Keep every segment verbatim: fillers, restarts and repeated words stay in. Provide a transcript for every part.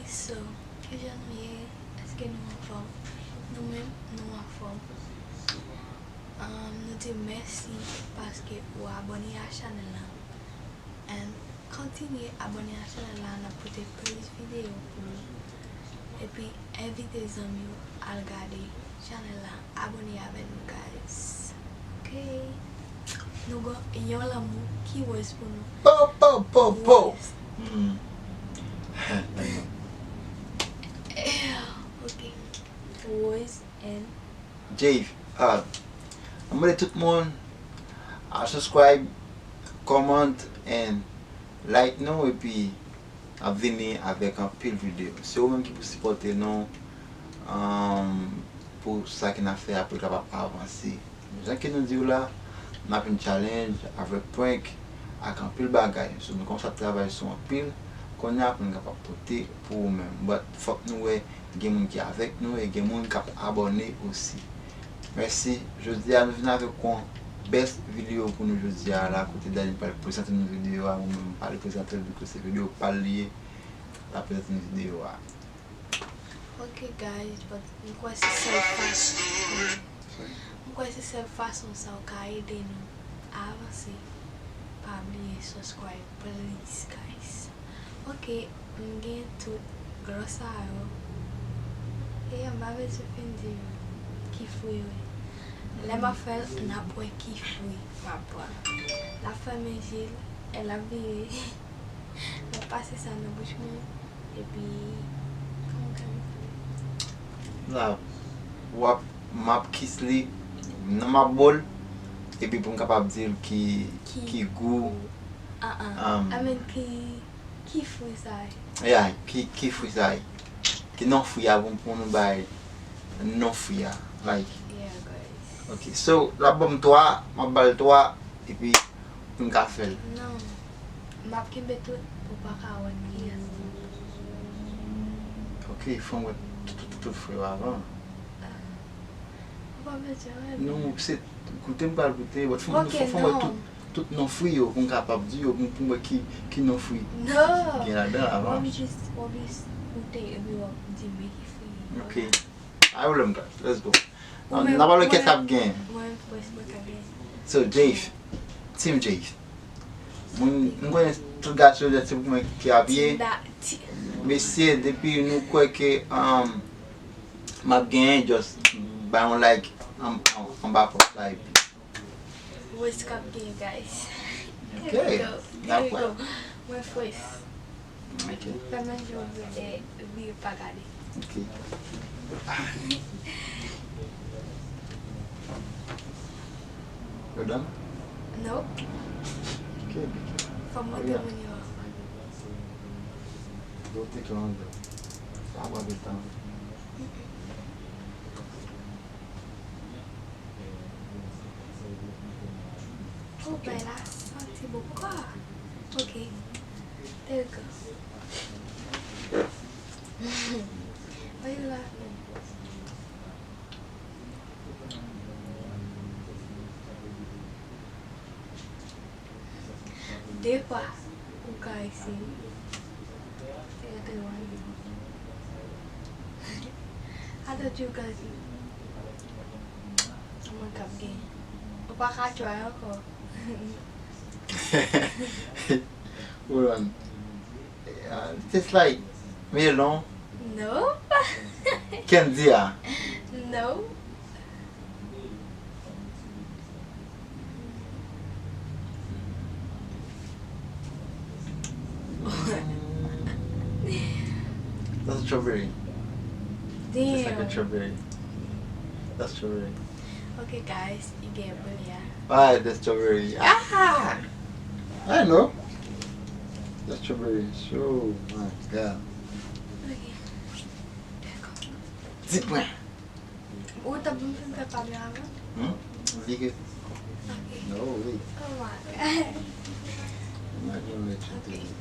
So, kijan nou ye? Èske nou anfòm? Nou menm, nou anfòm. Um, nou di mèsi paske ou abòne a chanèl la. And kontinye abòne a chanèl la, n ap pote plis videyo pou ou. Epi envite zanmi w al gade chanèl la. Abòne avè nou, guys. Ok. Nou gon yon lanmou ki rose pou nou. Po, po, po, po. Rose. Hmm. Ok. Rose and Jave, ah, mwen mande tout moun a subscribe, comment and like nou, epi ap vini avèk anpil videyo. Se ou menm ki pou sipòte nou, um, pou sa ke n ap fè a pou l kapab avanse. Jan ke nou di w la, n ap yon challenge avèk prank ak anpil bagay. So, nou kòmanse ap travay sou anpil kounye a pou nou kapab pote pou ou menm. But fòk nou wè gen moun ki avèk nou e gen moun k ap abòne osi. Mèsi. Jodi a, nou vin avèk yon best videyo pou nou jodi a la, kote Dany pral prezante nou videyo a, mwen menm m pral prezante l, bikòs se videyo pa l li ye, l ap prezante nou videyo a. Ok, guys, but m kwè se sèl fason, m kwè se sèl fason sa w ka ede nou avanse. Pa bliye subscribe, please, guys. Ok, m gen tout glo sa yo. E m pa bezwen fin di ki fwi yo ye. Lè m ap fè l, n ap wè ki fwi m ap pran. L ap fèmen je l, e l ap vire. M ap pase sa nan bouch mwen, epi, kòman w ka di sa? La, w ap, m ap kiss li, nan m ap bo l, epi pou m kapab di l ki, ki, ki gou, ah, ah, um, I mean, ki, ki fwi sa ye? Yeah, ki, ki fwi sa ye? Ki non fwi a, pou, pou nou bay non fwi a, like. Yeah, guys. Ok, so, l ap ban m twa, m ap ba l twa, epi pou n ka fè l. Non. M ap kenbe tout pou w pa ka wè kiyès. Ok, fò m wè tout, tout, tout, tout fwi yo avan. Ah. Ou pa bezwen wè l. Non, se goute m pral goute, but fò m, ok, fò, fò m wè non. Tout, tout non fwi yo pou m kapab di yo, pou m, pou m wè ki, ki non fwi ki gen ladan avan. Non. W ap jis, w ap jis goute epi w ap di m ki fwi. Ok. Pa gen pwoblèm, guys. Let's go. N ap wè kiyès k ap genyen. Mwen, mwen, mwen ka genyen. So, Jave. Team Jave. Moun, m konnen tout gason yo se pou mwen ki ap ye. Team da, ti- Mesye, depi nou kwè ke, um, m ap genyen, just bay yon like an, an, anba post la epi. Rose k ap genyen, guys. Ok. Here we go. Here we go. Mwen first. Ok. Fè men je w vire, vire pa gade. Ok. Yo done? No. Ok, big. Fò m montre moun yo. Don't take long though. Sa pa pran de tan. Oh, bagay la santi bon. Pourquoi? Ok. There you go. Why you laughing? Defwa, ou ka eseye. Fè yo te wè. Atò, ou ka eseye. Mwen k ap genyen. Ou pa ka try ankò. Hold on. Uh, it tastes like melon. No. Candy, ah. No. That's strawberry. Damn. Tastes like a strawberry. That's strawberry. Ok, guys, you get bully, yeah? Why the strawberry? Ah! I know. The strawberry. So, my God. Ok. Dakò. Di pwen. Ou t ap di m fin fè pa byen avan? Hmm? Li ke? Ok. No way. Oh my God. I'm not gonna let you do it. Ok.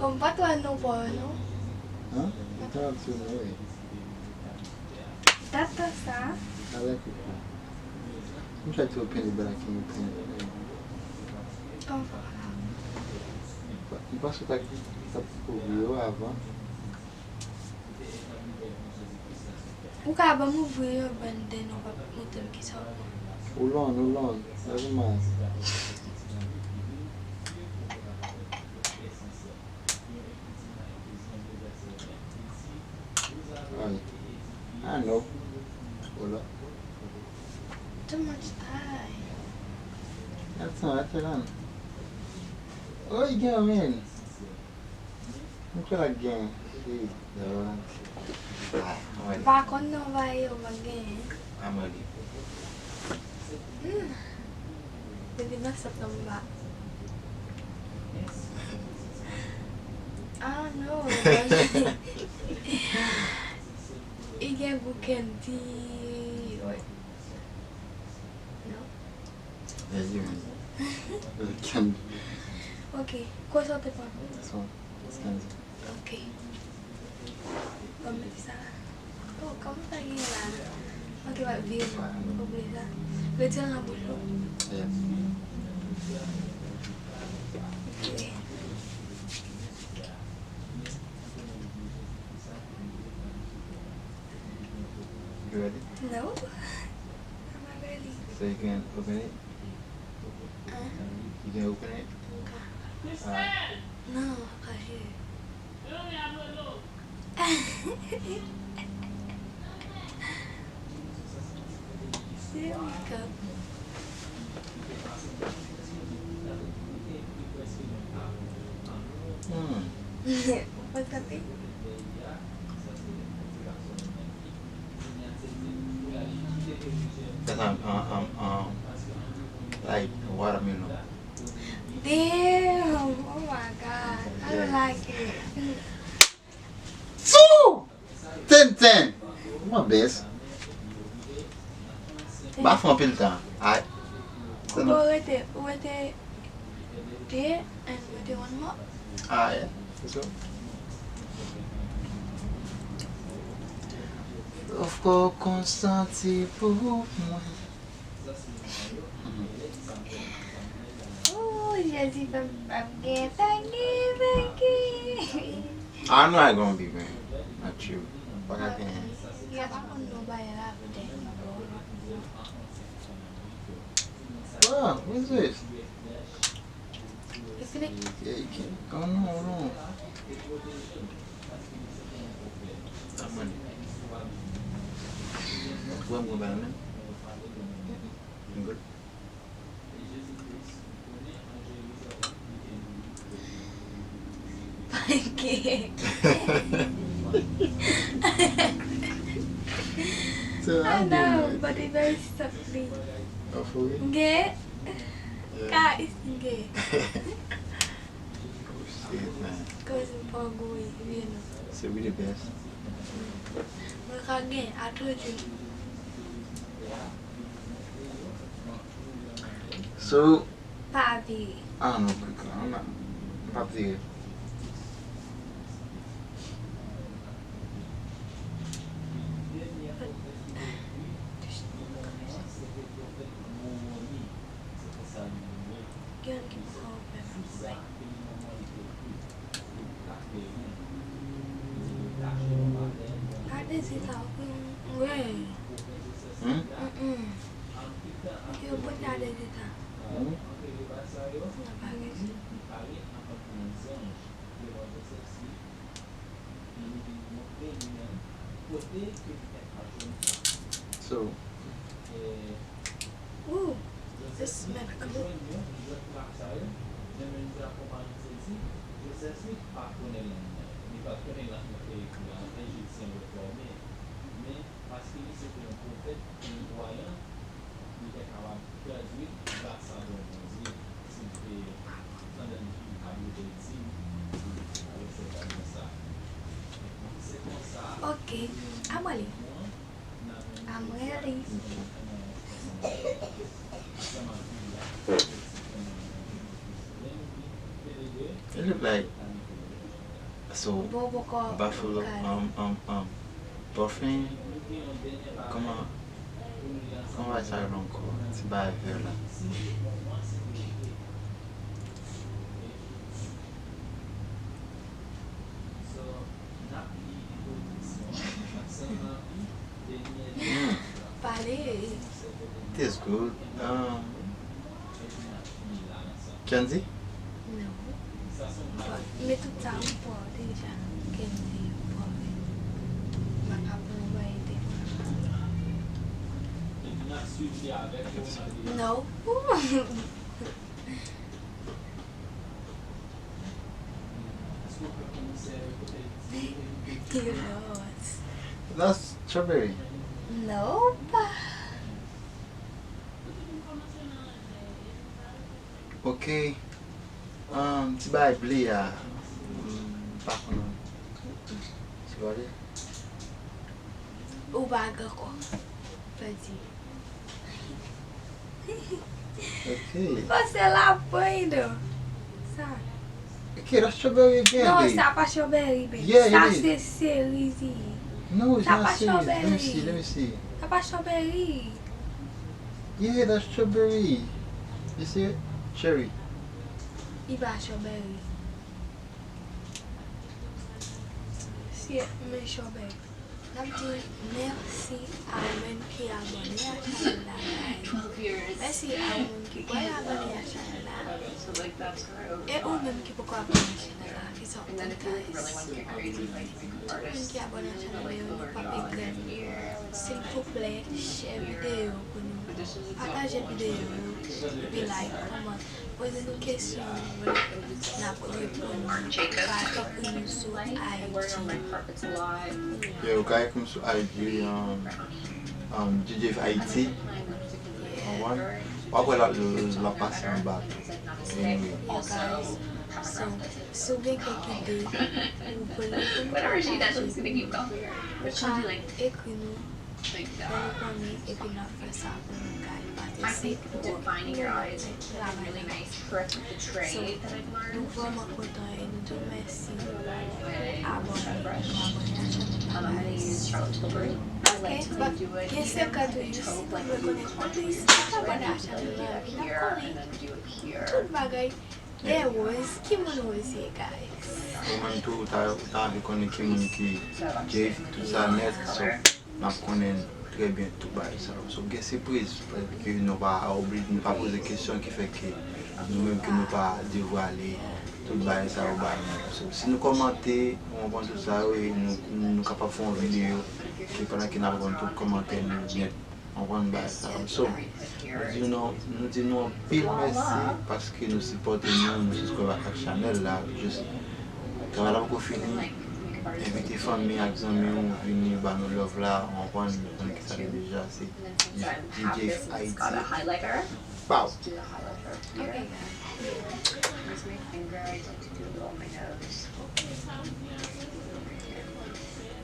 Oh, m pa t wè non pa w, non. Huh? You can't see no way. Dat tan sa. I like it. I'm trying to open it, but I can't open it. Kòman fò pa ka? But M panse w ta, ta dekouvri yo avan. Ou ka ban m ouvri yo, and then ou va montre m kisa w pran. Hold on, hold on. Never mind. Ay. I know. Hold up. Too much eye. That's not, that's not. Oh, you got me. M kwè l ap genyen. Hey, dog. Ah, mwen. M pa konn non, va ye, ou pa genyen. Ah, mwen li. Hmm. Depi nan septanm m pa. I don't know. Li gen gou candy. Non? Yes, you man. Candy. Ok. Kosa w te pran? So, it's candy. Ok. Ban m mete sa la. Oh, kòman sa gen la? Ok, w ap vire. Oubli sa. Retire l nan bouch ou. Yeah. Ok. You ready? No. I'm not ready. So you can open it? Huh? You can open it? Okay. Alright. No, I can't hear. There we go. Hmm. What's up, babe? That's um, um, um, um, like watermelon. Damn! Oh my god. I don't like it. Two! Ten ten! My best. Ba fè anpil tan. Ay. Ou bon rete, ou rete de, and rete one more. Ah, yeah. Let's go. Of course, konsanti pou mwen. Oh, Jezi fè m ap gen Thanksgiving. I know I gonna be, man. Not you. Pa ka genyen. Yo pa konn non bagay la, poutèt. Ah, what is this? It's gonna Yeah, you can. Oh, no, no. That money. Where I'm going, man? You good? Panke. So, I I'm know, doing but it. It very softly. Oh, for real? Nge, Yeah. Ka is nge. Oh, shit, man. Cause m pa gwe, you know. So we the best. Mwen ka gen, I told you. So, Pa vire. I don't know, quick, I'm not, m p ap vire. Gen ki poko ouvè. Gade zeta, wi. Hmm? Mm-mm. Yo pote a de zeta. Hmm? Nan bagay sa. So, Ooh, this smell good. Ok, I'm ready. I'm ready. It look like so Bon, poko Buffalo, kale. um, um, um, parfum, kòman, kòman bagay sa rele ankò? Ti bagay vè la. Tastes good. Um, Kenzie? No. But, men tout sa ou pran deja. Kenzie, ou pran. M pa ka pran yon bagay de. No. You know what? That's strawberry. Nope. Ok. Um, ti bagay ble a. Mm, pa konn. Se pa li? Ou pa gen kò. Pèdi. Ok. Bon, se la pwen do. Sa. Ok, that's strawberry again, Non, babe. Sa pa strawberry, babe. Yeah, Sa it is. Se serizi. No, it's Sa not Pa serious. Let me Strawberry. See, let me see. Sa pa strawberry. Yeah, that's strawberry. You see it? Cherry. Li pa strawberry. Si, men strawberry. N ap di mèsi a ou menm ki abòne a chanèl la, guys. Mèsi a ou menm ki pral abòne a chanèl la. E ou menm ki poko abòne a chanèl la, ki sa w konn, guys. Tout moun ki abòne a chanèl la yo, nou p ap egzèt. Silvouplè, share videyo pou nou. Pataje videyo yo. Epi like, kòmante. Poze nou kesyon, n ap reponn nou. Ba tankou nou sou I G. Yeah, ou ka ekri m sou I G, um, um, D J Haiti. Konprann? W ap wè l ap, l ap pase anba tou. Anyway. Yeah, guys. So, si w gen kèk ide, ou vle pou nou pataje, ou ka ekri nou. Fè nou konnen, epi n ap fè sa pou nou, guys. Pase gwo moman travay la. So, nou vrèman kontan e nou di w mèsi. Abòne, nou abòne a chanèl la, guys. Ok, but gen sekrè toujou, si nou vle konnen anplis, abòne a chanèl la, epi n ap konnen tout bagay. Dè Rose, ki moun Rose ye, guys? Ou menm tou, ou ta, ou ta anvi konnen ki moun ki Jay, tout sa nèt, so, n ap konnen trè byen tout bagay sa yo. So, gen sipriz, ke nou pa oubli, nou pa poze kesyon ki fè ke nou menm ke nou pa devwale tout bagay sa yo ba nou. So, si nou kòmante, nou konprann tout sa yo, e nou, nou kapab fè yon videyo, ke pandan ke n ap reponn tout kòmantè nou nèt. Konprann bagay sa yo. So, nou di nou, nou di nou anpil mèsi paske nou sipòte nou, nou subscribe ak chanèl la. Jis, travay la poko fini. Envite fanmi ak zanmi w vini ba nou love la. Konprann, nou konnen ki sa li deja, se D J Haiti. Pow!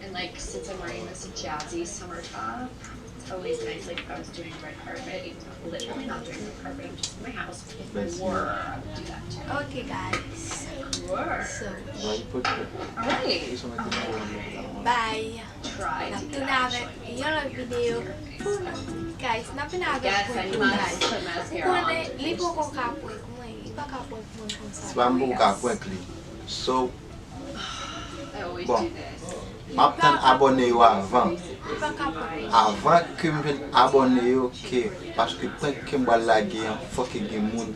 And like since I'm wearing this jazzy summer top, it's always nice. Like if I was doing red carpet, even though I'm literally not doing red carpet, I'm just in my house. If I were, I would do that too. Ok, guys. Sure. So, Why you put the All right. This one I think I want to bye. Try N ap to tounen avèk yon lòt videyo pou nou. Guys, n ap vin avèk prank pou guys. Ou konnen, li poko ka prank mwen. Li pa ka prank mwen konsa. Se pa m poko ka prank li. So, I always bon, do this. m ap tann abòne yo avan. Li pa ka prank mwen. Avan ke m vin abòne yo, ke, paske prank ke m pral lage an, fòk ke gen moun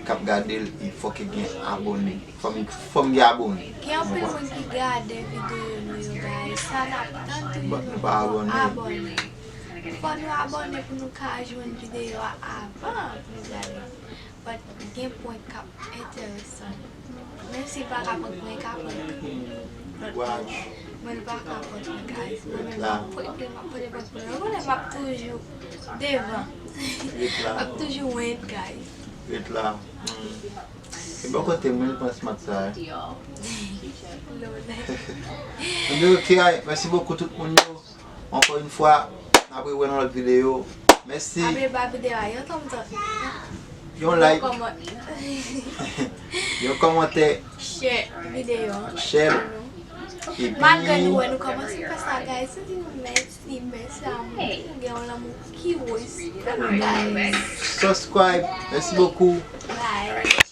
k ap gade l, e fòk ke gen abòne. Fò m, fò m gen abòne. Gen anpil moun ki gade videyo nou yo, guys. Sa n ap tann toujou But nou pa abòne. Abòne. Fò nou abòne pou nou ka jwenn videyo a avan pou nou gade. But gen prank k ap enteresan. Menm si l pa ka prank mwen, l ka prank lòt moun. Men l pa ka prank mwen, guys. Mwen menm, m ap prank li, m ap prank li, m ap prank li. Ou konnen m ap toujou devan. M ap toujou win, guys. Ret la. Hmm. E bò kote mwen, li pran smat sa, eh. Lole. Anben, ok, ay, mèsi bokou tout moun yo. Encore une fois, n ap rewè nan lòt videyo. Mèsi. Abe ba videyo a yon thumbs up. Yon like, Kòman- yon kòmantè, Share videyo an. Share. Pou nou. Malgre nou wè nou kòmanse fè sa, guys, nou di nou mèsi, mèsi a nou. Nou gen yon lanmou ki woz pou nou, guys. Subscribe. Mèsi bokou. Bye.